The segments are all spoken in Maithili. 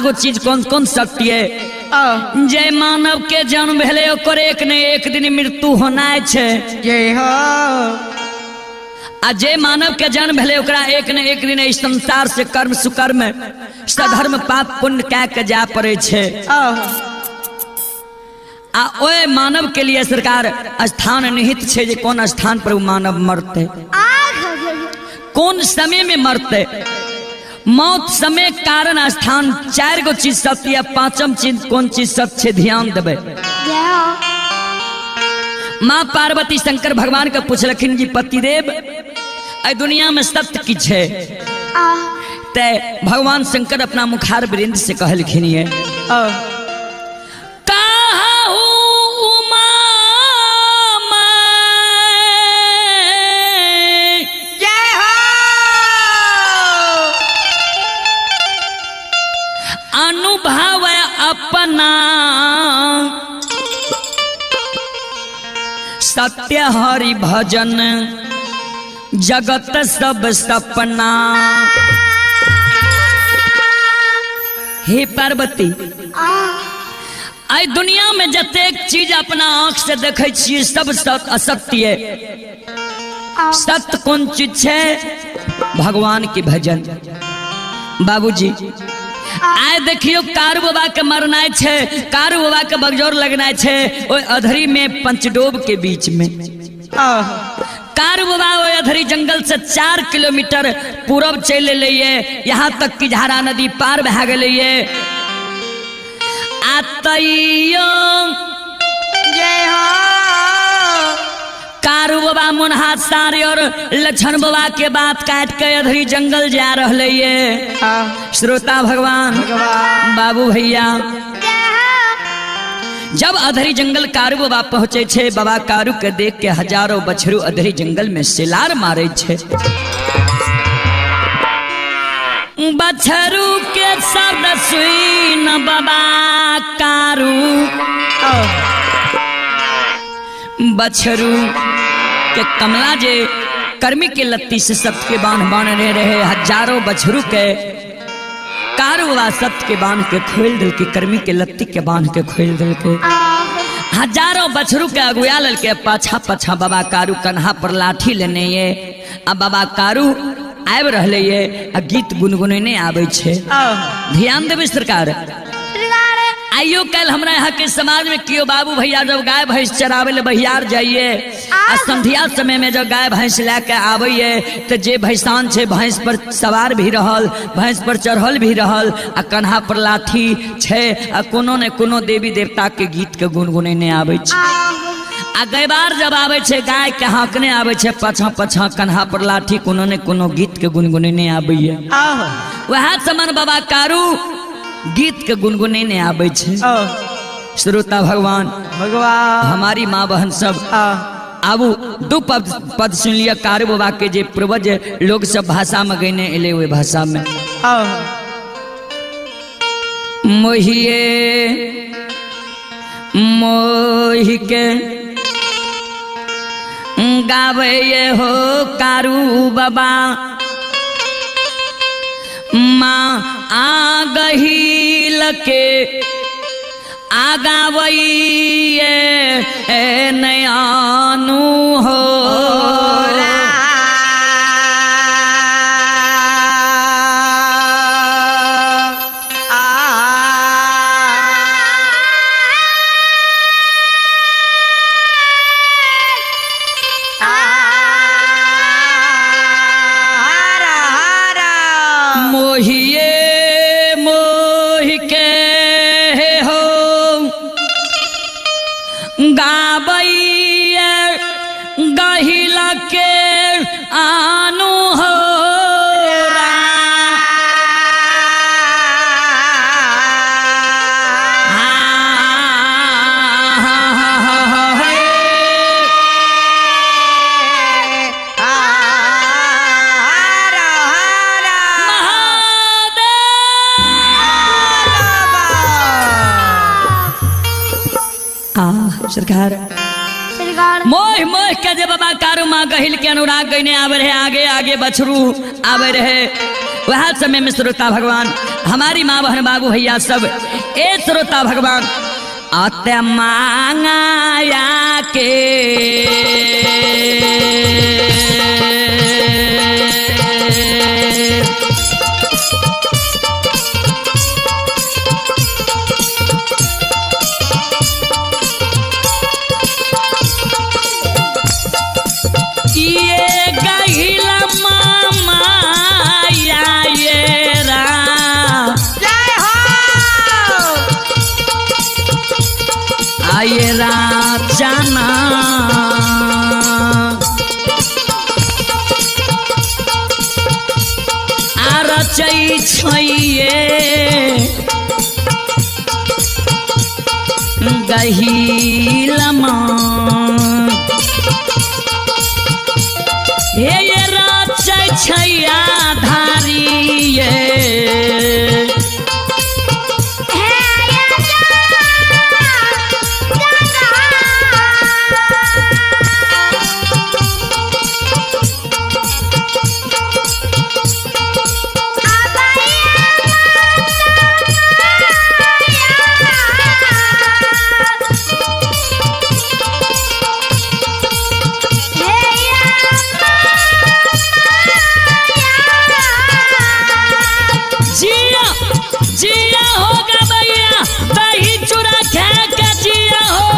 5 गो चीज कौन कौन सत्य है? जे मानव के जन्म भेलै ओकर एक ने एक दिन मृत्यु होनाइ छै। जय हो। आ जे मानव के जन्म भेलै ओकरा एक ने एक दिन एहि संसार से कर्म सुकर्म सधर्म पाप पुण्य कए के जाय पड़ै छै। आ ओहि मानव के लिए सरकार स्थान निहित छै जे कोन स्थान पर ओ मानव मरतै, कोन समय में मरतै। मौत समय कारण स्थान 4 गो चीज सत्य या पांचम चीज कोन चीज सत्य छै, ध्यान देबै। माँ पार्वती शंकर भगवान के पूछलखिन जी पतिदेव, एहि दुनिया में सत्य की छै? ते भगवान शंकर अपना मुखार वृंद से कहलखिन ये काहू उमा मैं जय हो। अनुभव अपना सत्य हरि भजन जगत सब सपना। हे पार्वती, आई दुनिया में जतेक चीज अपना आंख से देखै छियै सब असत्य है। सत्य कोन चीज छै? भगवान के भजन। बाबूजी, आइ देखियो कारू बाबा के मरनाइ छै, कारू बाबा के बगजोर लगनाइ छै ओहि अधरी में पंचडोब के बीच में। कारू बाबा ओहि अधरी जंगल से 4 किलोमीटर पूरब चलि एलैये, यहाँ तक कि झारा नदी पार भए गेलैये आ तैयो जय हो। कारू बाबा मुनहा सारी और लक्षण बाबा के बात काट के अधरी जंगल जा रहले ये। श्रोता भगवान, भगवान, बाबू भैया, जब अधरी जंगल कारू बाबा पहुंचे छे, बाबा कारू के देख के हजारों बछरू अधरी जंगल में सिलार मारे छे। बछरू के शब्द सुन बाबा कारू बछरू के कमला जे कर्मी के लत्ती से सबके बांध बांधने रहे, हजारों बछरू के कारू बाबा सत्य के बांध के खोल दिल के, कर्मी के लत्ती के बांध के खोल दिल के, हजारों बछरू के अगुआ ललके। पाछा पाछा बाबा कारू कन्हा पर लाठी लेने ये आ बाबा कारू आबि रहले ये आ गीत गुनगुनेने आबै छै। ध्यान देबै सरकार, आइयो कल हमरा यहाँ के समाज में केओ बाबू भैया जब गाय भैंस चरावे ले बहियार जाइए आ संध्या समय में जब गाय भैंस लए के आबैए तऽ जे भैंसान छै भैंस पर सवार भी रहल, भैंस पर चढ़ल भी रहल आ कन्हा पर लाठी छै आ कोनो ने कोनो देवी देवता के गीत के गुनगुनेने आबै छै। आ गैबार जब आबै छै गाय के हाँकने आबै छै, पाछाँ पाछाँ कन्हा पर लाठी, कोनो ने कोनो गीत के गुनगुनेने आबैए। वएह समन बाबा कारू गीत के गुनगुनेने आबै छै। श्रोता भगवान, भगवान, हमारी माँ बहन सब, आबू दू पद पद सुन लिअ कारू बाबा के, जे पूर्वज लोग सब भाषा में गने एले ओहि भाषा में। मोहिए मोहि के गावे ये हो कारू बाबा माँ आ गहील के आगावैये ए नयानु हो। मोहिए मोहि के हो गाबैये गहिल के आनु हो। आ सरकार सरकार, मोह मोह के जे बाबा कारू माँ गहिल के अनुराग गईने आवे रहे, आगे आगे बछरू आवे रहे। वह समय में श्रोता भगवान हमारी माँ बहन बाबू भैया सब ए श्रोता भगवान अत मांगाया के ये गहिला मामा या ये राम जय हो। आये राजाना आ रचै छैये गहिलमा हे ये रचै छैया धारिये। जिया जिया होगा भैया दही चूरा खा के जिया हो।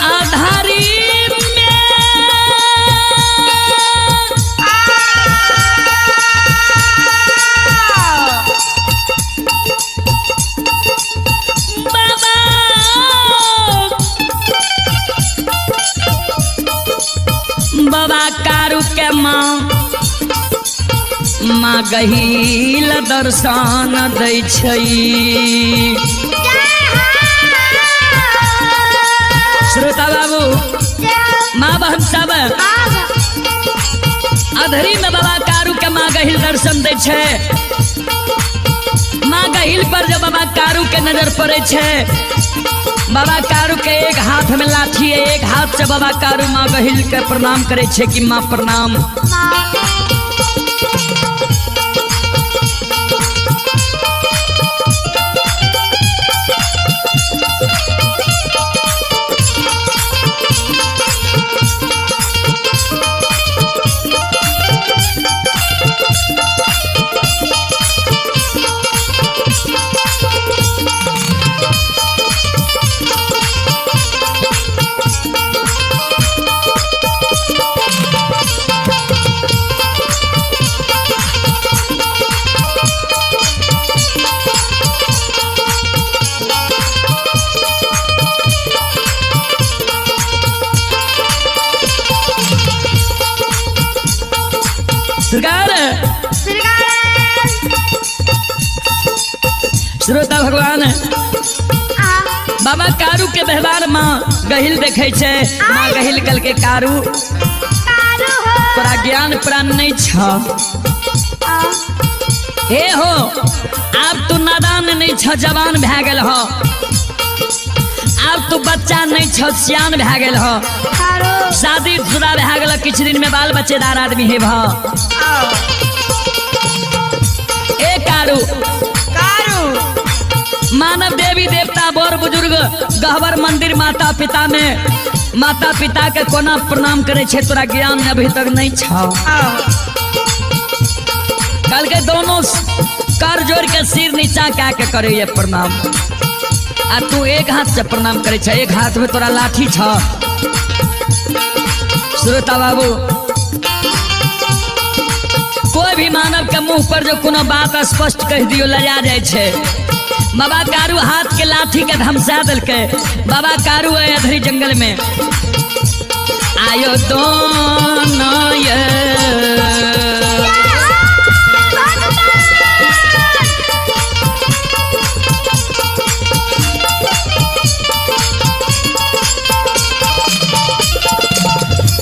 आधारी में बाबा बाबा कारू के माँ माँ गहील दर्शन दै छै। श्रोता बाबू माँ बहन सब अधरी में बाबा कारू के माँ गहिल दर्शन दै छै। माँ गहिल पर जब बाबा कारू के नजर पड़े छै, बाबा कारू के एक हाथ में लाठी है, एक हाथ से बाबा कारू माँ गहिल के प्रणाम करे छै कि माँ प्रणाम। सरकार श्रोता भगवान बाबा कारू के व्यवहार माँ गहिल देखे छै। माँ गहिल कल के कारू तोरा ज्ञान प्राण नहीं छ, हे हो आब तू नादान नहीं छ, जवान भए गेल हो। आब तू बच्चा नहीं छ, सियान भए गेल हो। शादी शुदा भए गेल, किछु दिन में बाल बच्चेदार आदमी हे भ। ए कारू मानव देवी देवता बड़ बुजुर्ग गहबर मंदिर माता पिता में माता पिता के कोना प्रणाम करे छे, तोरा ज्ञान अभी तक नहीं छ। कल के दोनों कर जोड़ के सिर नीचा क्या के करे ये प्रणाम, आ तू एक हाथ से प्रणाम करे छे, एक हाथ में तोरा लाठी छ। श्रोता बाबू कोई भी मानव के मुंह पर जो कोनो बात स्पष्ट कह दियो लजा जाए छे। बाबा कारू हाथ के लाठी के धमसा दिलके। बाबा कारू है अधरी जंगल में आयो दोनों ये।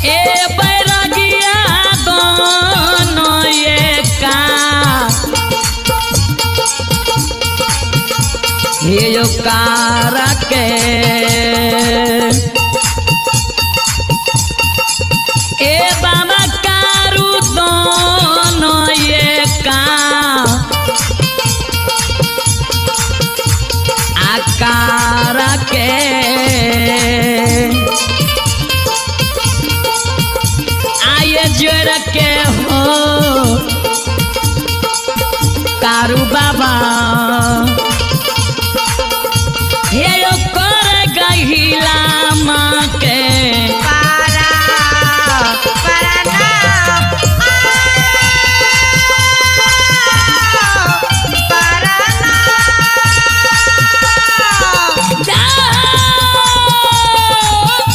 ए बैरागिया दोनों ये का हे यो कार के ए बाबा कारू दोनों ये का आकार के आये जोर के हो कारू बाबा हे यो कर गहिला माँ के पारा पारा पारा जाओ।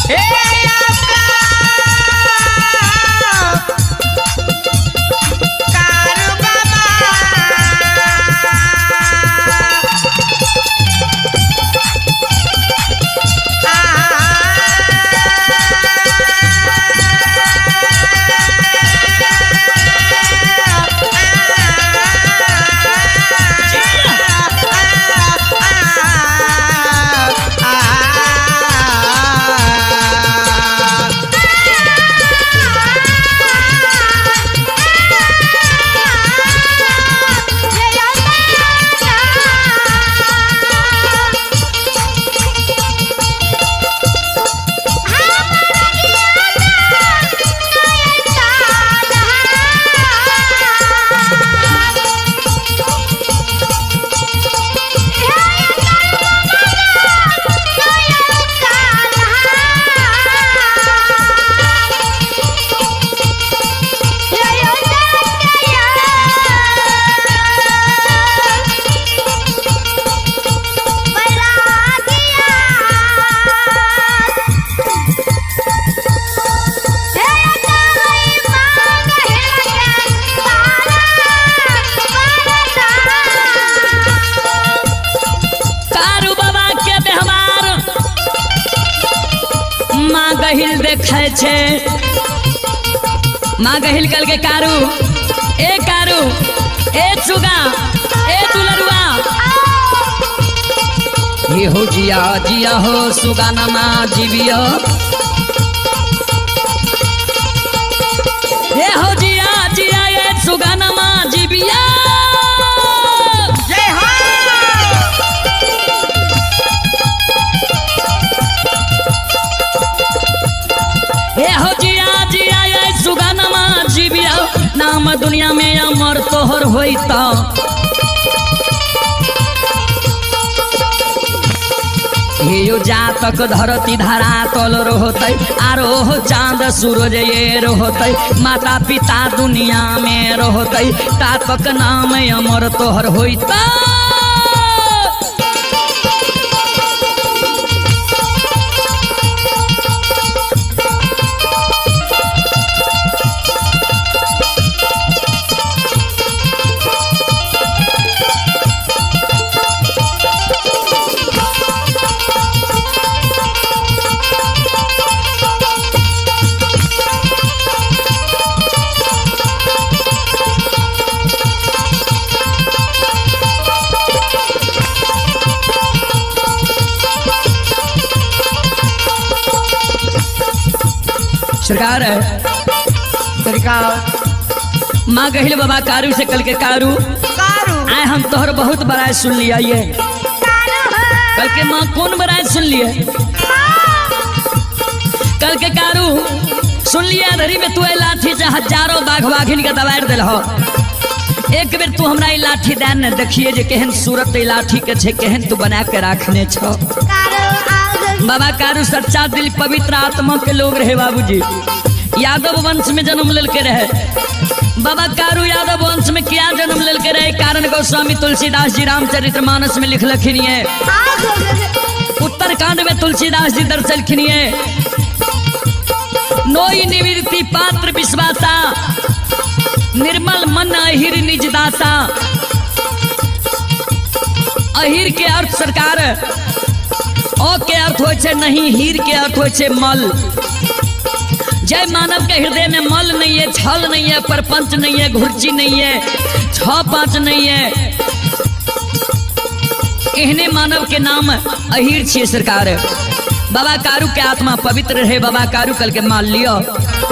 हे कारू बाबा। कारू बाबा के व्यवहार माँ गहिल देखे छे। माँ गहिल कल के कारू, ए कारू, ए चुगा, ए दुलरुआ, हे हो जिया जिया हो सुगा नमा जीवियो, हे हो जिया जिया ए सुगा नमा जीविया। जय हो। हे हो जिया जिया ए सुगा नमा जीविया, नाम दुनिया में अमर तोहर होइता। हे यो जातक धरती धरा तल रहतै, आरो हो चांद सूरज ये रहतै, माता पिता दुनिया में रहतै, तातक नाम अमर तोहर होइता। सरकार सरकार माँ गहिल बाबा कारू से कल के कारू कारू आए हम तोहर बहुत बड़ाई सुन लिया ये। कल के माँ कौन बड़ाई सुन लिए? कल के कारू सुन लिया धरी में तू ए लाठी से हजारों बाघ बाघिन के दबाड़ दिल हो। एक बेर तू हमरा ई लाठी दे ने देखिए जे केहन सूरत ई लाठी के छे, केहन तू बना के राखने छो। बाबा कारू सच्चा दिल पवित्र आत्मा के लोग रहे बाबूजी। यादव वंश में जन्म लेके रहे बाबा कारू। यादव वंश में क्या जन्म लेके रहे? कारण गोस्वामी तुलसीदास जी रामचरितमानस में लिखलखिन है। उत्तरकांड में तुलसीदास जी दर्शलखिन है। नोई निवृत्ति पात्र विश्वासा, निर्मल मन अहिर निज दासा। अहिर के अर्थ सरकार अ के अर्थ होइ छै नहीं, हीर के अर्थ होइ छै मल। जय मानव के हृदय में मल नहीं है, छल नहीं है, परपंच नहीं है, घुर्ची नहीं है, छ पांच नहीं है, एहने मानव के नाम अहिर छियै सरकार। बाबा कारू के आत्मा पवित्र रहे। बाबा कारू कल के मान लियो,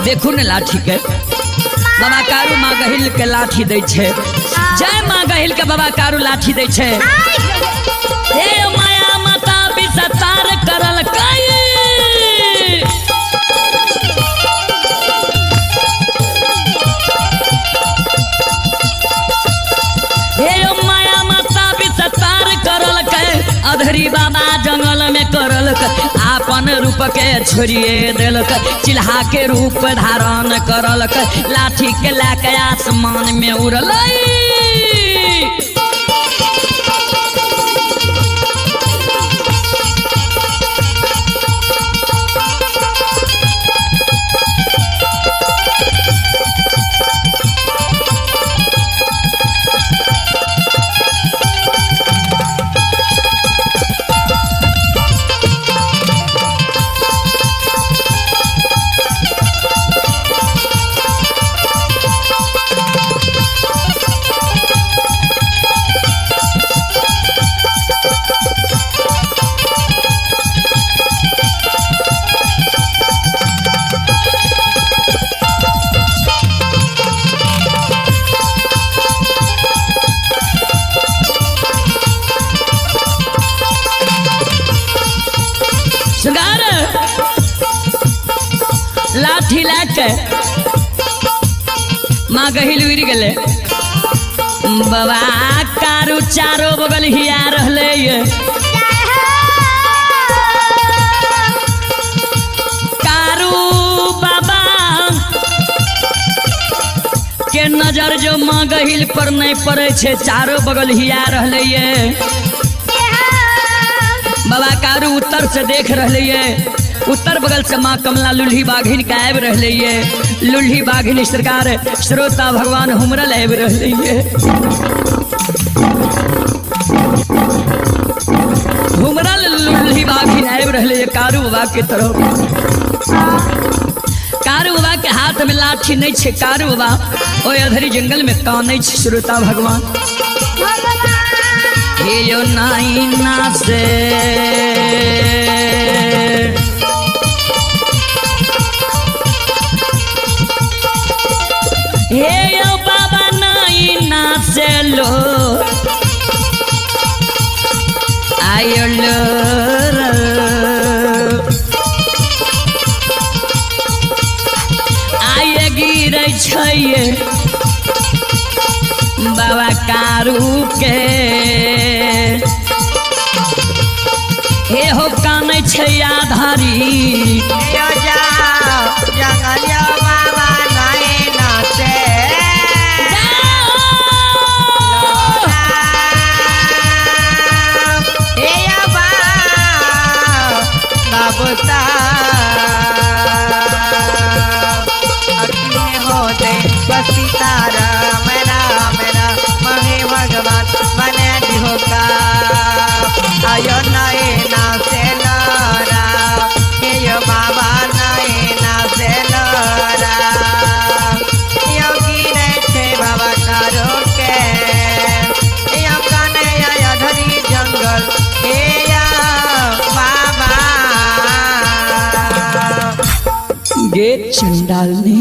देखू ने लाठी के। बाबा कारू माँ गहिल के लाठी दै छै। जय माँ गहिल के बाबा कारू लाठी दै छै। हे माया माता विसतार करल कई, हे माया माता विसतार करल कै, अधरी बाबा जंगल में करल कै, आपन रूप के छोड़िए देलक, चिल्हा के रूप धारण करल कै, लाठी के लए के आसमान में उड़लै। श्रृंगार लाठी लए के माँ गहिल उड़ गेलै। बाबा कारू चारो बगल हिया रहलै ये। कारू बाबा के नजर जो माँ गहिल पर नहीं पड़े छै, चारो बगल हिया रहलै ये। बाबा कारू उत्तर से देख रहलै ये, उत्तर बगल से माँ कमला लुल्ही बाघिन के आबि रहलै ये। लुल्ही बाघिन सरकार श्रोता भगवान हुमरल आबि रहलै ये। हुमरल लुल्ही बाघिन आबि रहलै ये कारू बाबा के तरफ। कारू बाबा के हाथ में लाठी नहीं छै, कारू बाबा ओहि अधरी जंगल में कानै छै श्रोता भगवान। हे यो नाइना से हे यो बाबा नाइना से लो आयो लो आये गिरै छै बाबा कारू के। हे हो कानै छै आधारी यो जाओ जंगल यो बाबा नैना से हे यो बाबू साहब अग्नि होते सीताराम राम राम हे भगवान बने दिहो का आयो नैना से लरा हे यो बाबा नैना से लरा यो गिरे छे बाबा कारो के यो काने आया धरी जंगल हे या बाबा। गे चंडाल ने